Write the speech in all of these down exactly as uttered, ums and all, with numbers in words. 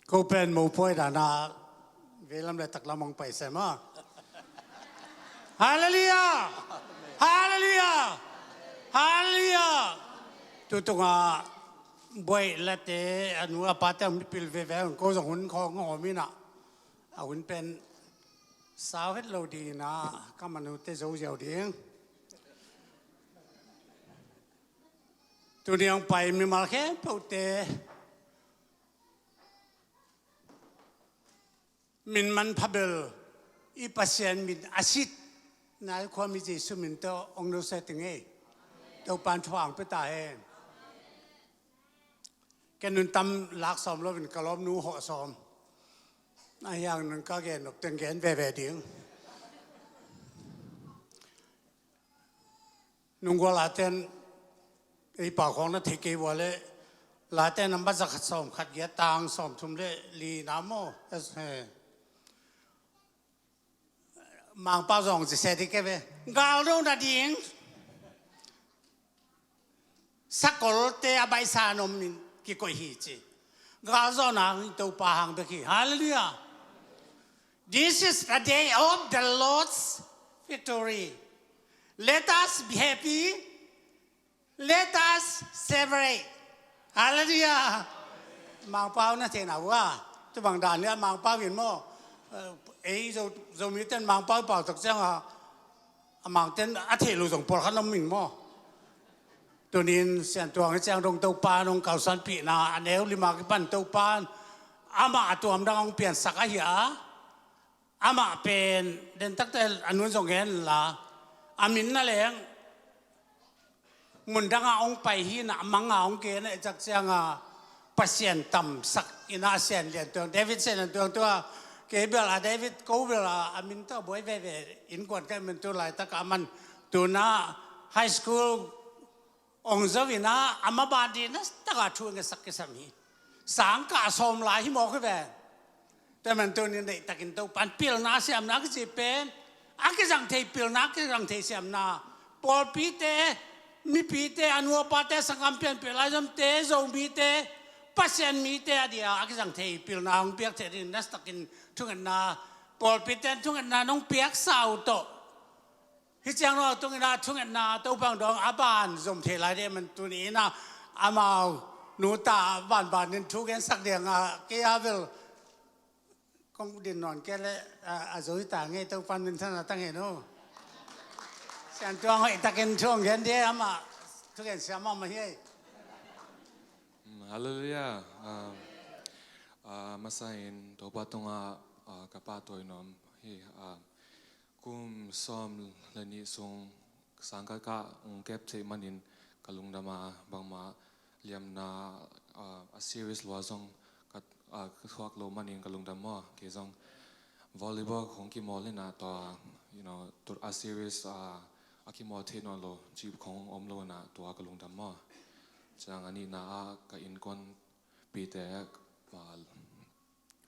Ko pen mopawi dana veilam le taklam hong pai sem a. Halleluiah! Halleluiah! Halleluiah! Tutunga buai late a nu a pate hong mipil veve hong ko zong hun khawng hong om inah a hun pen sau het lo dinginah ka manute zo ziau ding. Tuni hong pai mimal khempeuhte min manpha bel i Pasian min a sit nai khuami Jesu min tawh hong nusia ting ei. Topan thuang pia ta hen. Ken nun tam lak sawm loin ka lawmnu hawh sawm. A hiang nun ka gen nop teng gen veve ding. Nunggua laten ei pau khawng na thei kei vua le laten a maza khat sawm khat giat tang sawm thum le li na maw? Mangpau zong ci se ding ke ve. Galdo na ding sakolte a baihsa nom in kikoih hi ci. Galzawhna hang Topa hang bek hi. Halleluiah. This is the day of the Lord's victory. Let us be happy. Let us celebrate. Halleluiah. Mangpau na theihna uh a tubang dan nia Mangpau in maw? Ei Zomiten Mangpau pau tak cianga a Mangten a theih lo zong pawlkhat om in maw? Tunin Siantuang hi ciang dong Topa nong kalsuanpihna a neu lima kipan Topa amah a tuam dang hong piansak ahi a, amah pen dentakte a nun zong gen la a min na leng mun danga hong pai hi na a manga hong gen a i cak cianga Pasian tamsak ina a Sian Lian Tuang David Sian Lian Tuang tua kei bel a David ko bel a a min tawh buai veve innkuan ka min tu laitaka man tuna high school ong zo ina a maban di na taka thu ngesak kisam hi. Sangkah a sawm lai hi mawk hi ve. Tua man tunin neihtakin Topan pilna siamna a kici pen a kizang thei pilna a kizang thei siamna pawlpite mipite a nuapate sangkam pianpih laizomte Zomite Pasian mite a dia a kizang thei pilna hong piak thei ding nastakin thungetna pawlpite thungetna nong piaksa uh tawh. Hi ciang lo tungina thungetna Topa hong dawng a ban zom thei lai dih man tuni ina amau nuta banbanin thu gensak dinga kei a bel kong din nawn kei le a zo hi ta ngei Topan minthana ta ngei no. Siantuang hoih takin thu hong gen dih amah thugen siam amah hi ei. Halleluiah. Masa in Topa tungah ka pahtawi nuam hi. Kum sawm le nih sung sangkah ka ung kep theih manin ka lungdam a bangmah liamna a serious lua zong ka thuak lo manin ka lungdam maw kei zong volleyball khong kimawl ina tua a serious a kimawl theih nawn lo cih khong om lo ina tua ka lungdam maw. Ciang a nihna ah ka innkuan pite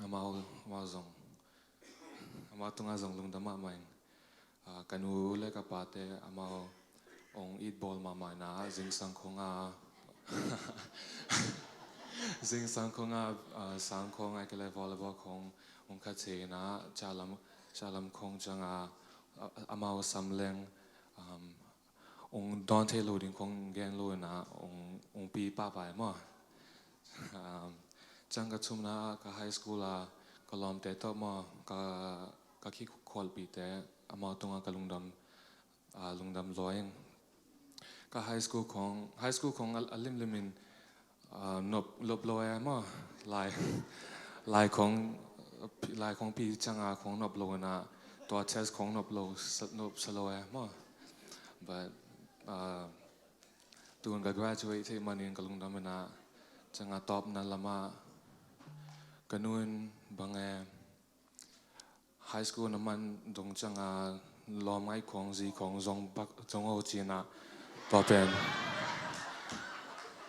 amau amau zong amau tungah zong lungdam mahmah in ka nu le ka pate amau ong it bawl mahmah ina zingsang khong a zingsang khong a sang khong a kile volleyball khong ong khat thei ina cahlam cahlam khong cianga amau samleng ong dawn thei lo ding khong gen lo ina ong pi pahpah maw. Ciang ka thumna ah ka high school a ka lawmte tawh maw ka ka khikhualpihte amau tungah ka lungdam lungdam lua ing. Ka high school khong high school khong a limlim in nop lop lo e maw lai lai khong lai khong pi cianga khong nop lo ina tua test khong nop lo nop sa lo e maw. But tun ka graduate theih manin ka lungdam ina cianga tawpna lamah ka nu in bang e high school na man dong cianga lawm ngai khong zi khong zong bak zong ho cina tua pen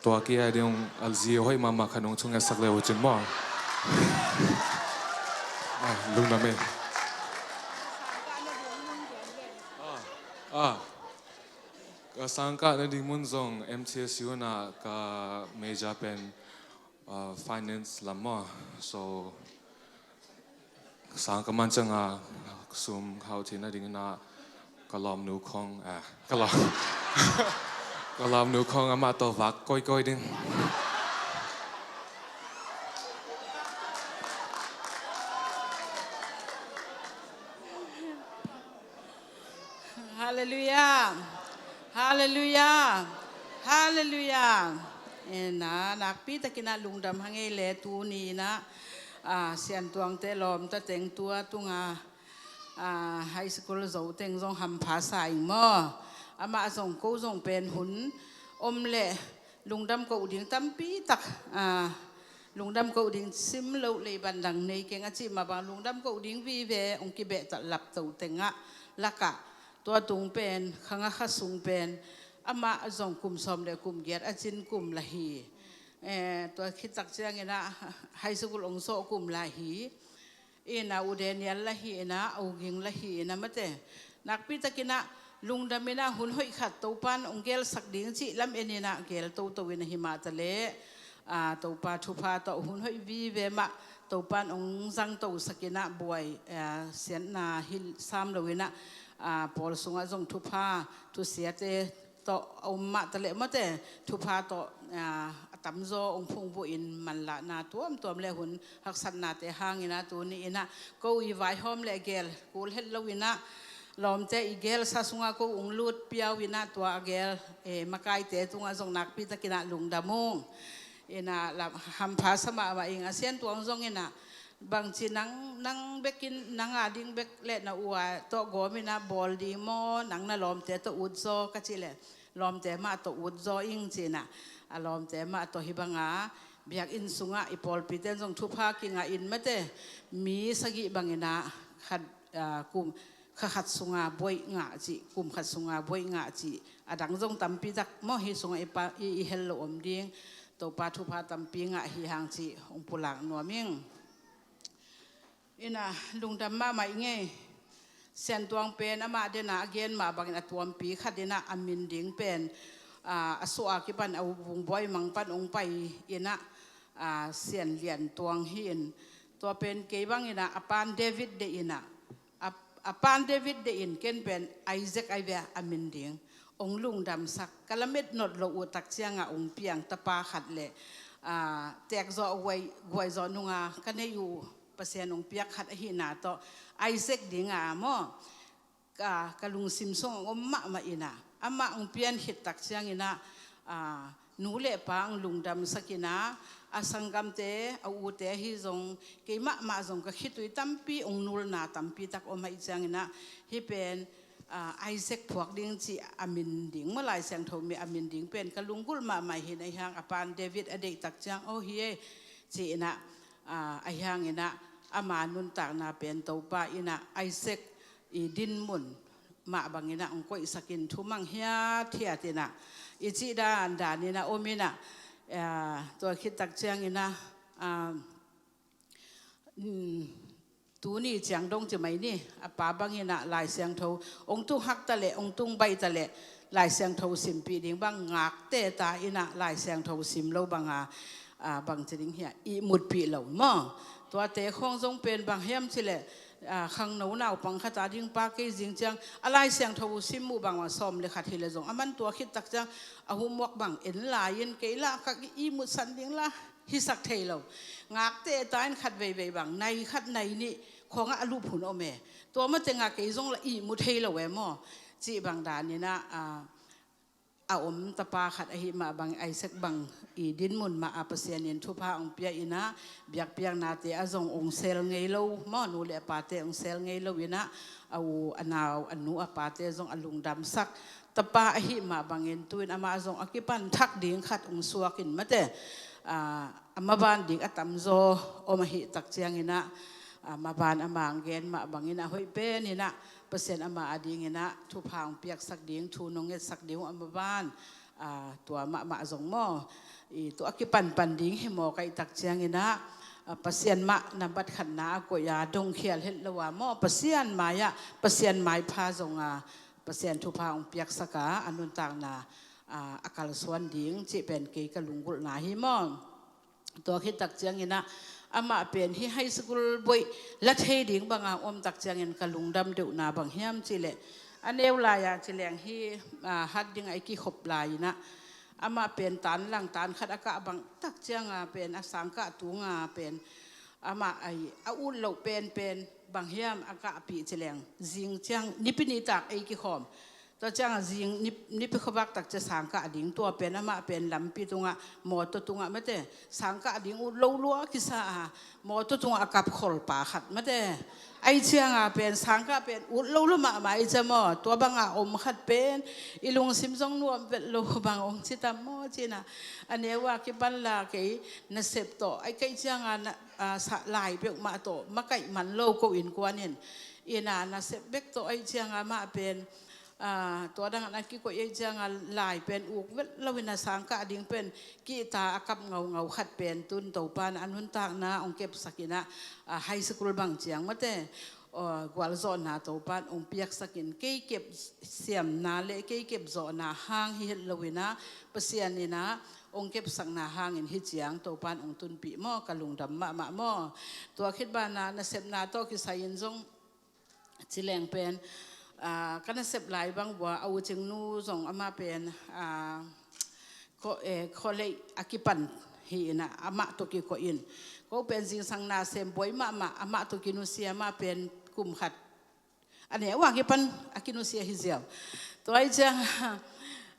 tua kia ding a zi hoih mahmah kha nung chung e sak le ho cin maw. Lungdam e. Ka sangkah na ding mun zong M T S U na ka major pen uh, finance lam maw. So sang ka man cianga sum hau theihna dingin ah ka lawmnu khong, eh, ka lawm, ka lawmnu khong amah tawh vak koikoi ding. Halleluiah. Halleluiah. Halleluiah. Ina, nakpi takin ah lungdam hang ei le tuni in ah, ah, Siantuangte lawmta teng tua tunga, ah, high school zo teng zong hampha sa ing maw. Amah zong ko zong pen hun om le lungdam koh ding tampi tak, ah, lungdam koh ding sim loh lei bandang nei keng a cih mah bang lungdam koh ding vive hong kibehtak lapto tengah lakah tua tung pen khanga kha sung pen amah zong kum sawm le kum giat a cin kum la hi. Eh, tua khittak ciangin ah high school hong sawh kum la hi. Ina u Daniel la hi ina, u Ging la hi ina mate. Nakpi takin ah lungdam ina hun hoih khat Topan hong gelsak ding cih lam en ina gel toto ina hi mah ta leh, ah, Topa thupha tawh hun hoih vive mah Topan hong zang to sak ina buai, ah, siatna hi sam lo ina, ah, pawl sungah zong thupha thusiate tawh a om mah ta leh mate thupha tawh, ah, a tamzaw hong phungvuh in manlahna tuamtuam le hun haksatnate hang ina tuni ina ko i vaihawm le gel kul het lo ina lawmte i gelsa sunga ko hong lut piau ina tua a gel, eh, makaite tungah zong nakpi takin ah lungdam ung. Ina lam hampha sa mahmah ing a Siantuang zong ina bangci nang, nang bekin nang a ding bek le na u a tawh gawm ina bawl ding maw, nang na lawmte tawh ut zaw ka cih le lawmte mah tawh ut zaw ing ci ina, a lawmte mah tawh hi banga biakinn sungah i pawlpite zong thupha kingah in mate mi sagih bang ina khat, ah, kum kha khat sunga buaih ngah cih, kum khat sunga buaih ngah cih a dang zong tampi tak maw hi sungah i pa, i, i hel lo om ding. Topa thupha tampi ngah hi hang cih hong pulak nuam ing. Ina lungdam mahmah i ngei. Siantuang pen amah dena a gen mah bangin a tuampi khat ina a min ding pen, ah, a suah a kipan a vungbuai mang pan hong pai ina, ah, Sian Lian Tuang hi in tua pen kei bang ina a pan David de ina a, a pan David de in ken pen Isaac ai ve a min ding. Hong lungdamsak ka lamet not lo uh tak cianga hong piang tapa khat le, ah, teek zawh guai, guai zawh nunga ka nei uh Pasian hong piak khat ahihna tawh Isaac dinga maw ka, ka lungsim sung hong om mahmah ina amah hong pian khit tak ciang ina, ah, nu le pa hong lungdamsak ina a sanggamte a ute ahi zong keimah mah zong ka khitui tampi hong nulna tampi tak om ahih ciang ina hi pen, ah, Isaac phuak ding cih a min ding maw Lai Siangtho mi a min ding pen ka lunggulh mahmah hi na hi hang a pan David a deih tak ciang aw hi e cih ina, ah, a hi hang ina ama nuntakna pen Topa ina Isaac i dinmun mah bangin ah hong koihsak in thumang hiathiat in ah i cih dan dan in ah om in ah, tua khit tak ciangin ah, tuni ciang dong ci mai ni, a pa bangin ah Lai Siangtho hong tung hak ta leh hong tung baih ta leh Lai Siangtho simpih ding bang ngakte ta in ah Lai Siangtho sim lo banga, bang ci ding hiam, ihmutpih lo maw? Tuate khawng zong pen bang hiam ci leh, khangno naupang khat a ding pa kei zing ciang a Lai Siangtho sim uh bang a sawm le khat hi leh zong a man tua khit tak ciang a homework bang en lai in kei lah ka ihmutsan ding lah hisak thei lo. Ngakte ta in khat veivei bang nai khat nai nih khawngah a lup hun om e. Tua matengah kei zong lah ihmu thei lo e maw? Cih bang dan in ah, a om tapa khat ahi mah bang Isaac bang i dinmun mah a Pasian in thupha hong pia in ah biakpiaknate a zong hong sel ngei lo maw, nu le a pate hong sel ngei lo in ah a u a nau a nu a pate zong a lungdamsak tapa ahi mah bangin tu in amah zong a kipan thak ding khat hong suak in mate, a maban ding a tamzaw om ahih tak ciangin ah, a maban amah hong gen mah bangin a hoih pen in ah Pasian amah a dingin ah thupha hong piaksak ding, thu nong ngetsak ding uh a maban, tua mahmah zong maw? Tua a kipanpan ding hi maw ka hih tak ciangin ah, Pasian mah nambat khatna a koih a dongkhial het lo a maw? Pasian mai-ah Pasian maipha zong a Pasian thupha hong piaksak a a nuntakna a kalsuan ding cih pen kei ka lunggulhna hi maw? Tua khit tak ciangin ah amah pen hih high school boih la thei ding banga om tak ciangin ka lungdam deuhna bang hiam cih leh, a neu lai-a ci leng hih, ah, hat ding a i kikhop lai-in ah amah pen tan lang tan khat a kah bang tak cianga pen a sangkah tunga pen amah a i a ut loh penpen bang hiam a kahpih ci leng, zing ciang nipi nitak ei kikhawm. Tua cianga zing nip-, nipi khuavak tak cia sangkah ding, tua pen amah pen lampi tungah, mawtaw tungah mate, sangkah ding ut lo lua kisa a, mawtaw tungah a kap kholpa khat mate. Ai cianga pen sangkah pen ut lo lua mahmah i cia maw, tua banga om khat pen i lungsim zong nuam vet lo bang ong citam maw cina. A neu a kipan la kei nasep tawh ai kaih cianga na, a, sa, lai peuhmah tawh makaih man lo ko innkuan in, ina nasep bek tawh ai cianga mah pen, ah, tua dang a kikoih ei cianga lai pen uk vet lo ina sangkah ding pen kihta a kap ngaungau khat pen tun Topan a nuntakna ong kepsak ina, ah, high school bang ciang mate, ah, gualzawhna Topan ong piaksakin kei kep siamna le kei kep zawhna hang hi het lo ina Pasian ina ong kepsakna hangin hi ciang Topan ong tunpih maw, ka lungdam mahmah maw. Tua khit bana nasepna tawh kisai in zong ci leng pen, ah, ka nasep lai bang bua a u Cingnu zong amah pen, ah, ko, eh, college a kipan hi ina amah tawh kikoih in. Ko pen zingsang nasem buai mahmah amah tawh kinusia amah pen kum khat. A neu a kipan a kinusia hi ziau. Tua ai ciang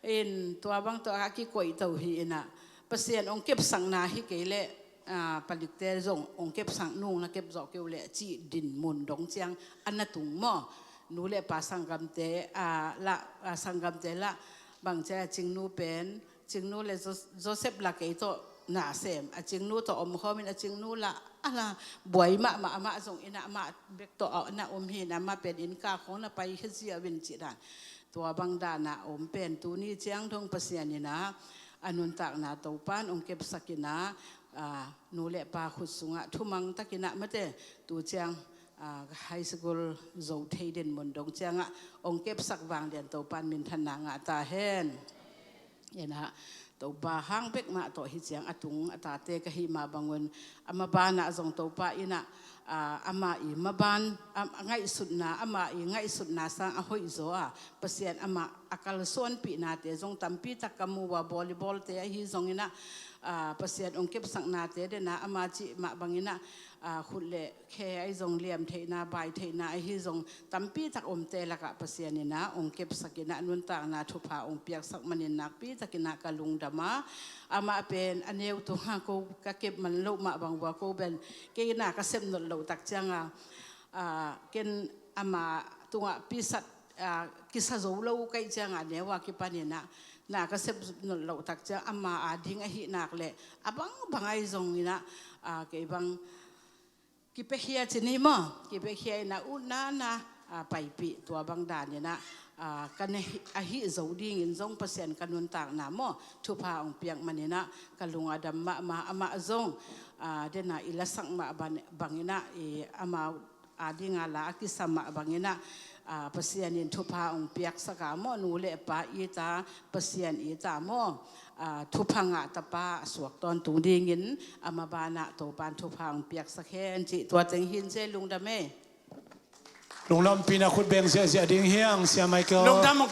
in tua bang tawh a kikoih to hi ina Pasian ong kepsakna hi kei leh, ah, palikte zong ong kepsak nung na kep zawh keu leh cih dinmun dong ciang a na tung maw. Nu le pa sanggamte, ah, la, ah, sanggamte la bang cia Cingnu pen, Cingnu le Jo-, Joseph la kei tawh nasem, a Cingnu tawh omkhawmin a Cingnu la a la buai mahmah amah zong ina amah bek tawh a na om hi ina amah pen inn ka khong na pai hi ziau in cih dan. Tua bang dana om pen tuni ciang dong Pasian ina a nuntakna Topan ong kepsak ina, ah, nu le pa khut sungah thumang tak ina mate tu ciang, ah, high school zo thei dinmun dong ciangah ong kepsak vanglian Topan minthanna ngah ta hen. Ina Topa hang bek mah tawh hi ciang a tung a tate ka hi mah bangun ama banah zong Topa ina, ah, ama i maban, am-, a ngaihsutna, ama i ngaihsutna sang a hoih zaw a Pasian ama a kalsuanpihnate zong tampi tak ka mu a, volleyball te ahi zong ina, ah, Pasian ong kepsaknate dena ama cih mah bang ina, ah, khut le khe ai zong liam theihna, bai theihna ahi zong tampi tak omte lakah Pasian ina ong kepsak ina nuntakna thupha ong piaksak manin nakpi tak ina ka lungdam a, amah pen a neu tunga ko ka kep man loh mah bang bua ko pen kei na ka sep not loh tak cianga, ah, ken ama tungah pisat, ah, kisa zo lo kaih cianga neu a kipan ina na ka sep not loh tak ciang ama a ding ahi nak le a bang bang ai zong ina, ah, kei bang kipekhia ci ni maw, kipekhia ina utna na, ah, paipih tua bang dan ina, ah, ka na hi, ahi zo dingin zong Pasian ka nuntakna maw thupha ong piak man ina ka lung a dam mahmah, amah zong, ah, dena i lasak mah ban-, bang ina i amau a dinga la a kisa mah bang ina, ah, Pasian in thupha ong piaksak a maw, nu le pa i ta, Pasian i ta maw, ah, thupha ngah tapa a suak tawntung dingin ama banah Topan thupha ong piaksak hen cih tua teng hin cia lungdam e. Lungdampihna khut beng ziahziah ding hiang, Sia Michael. Lungdam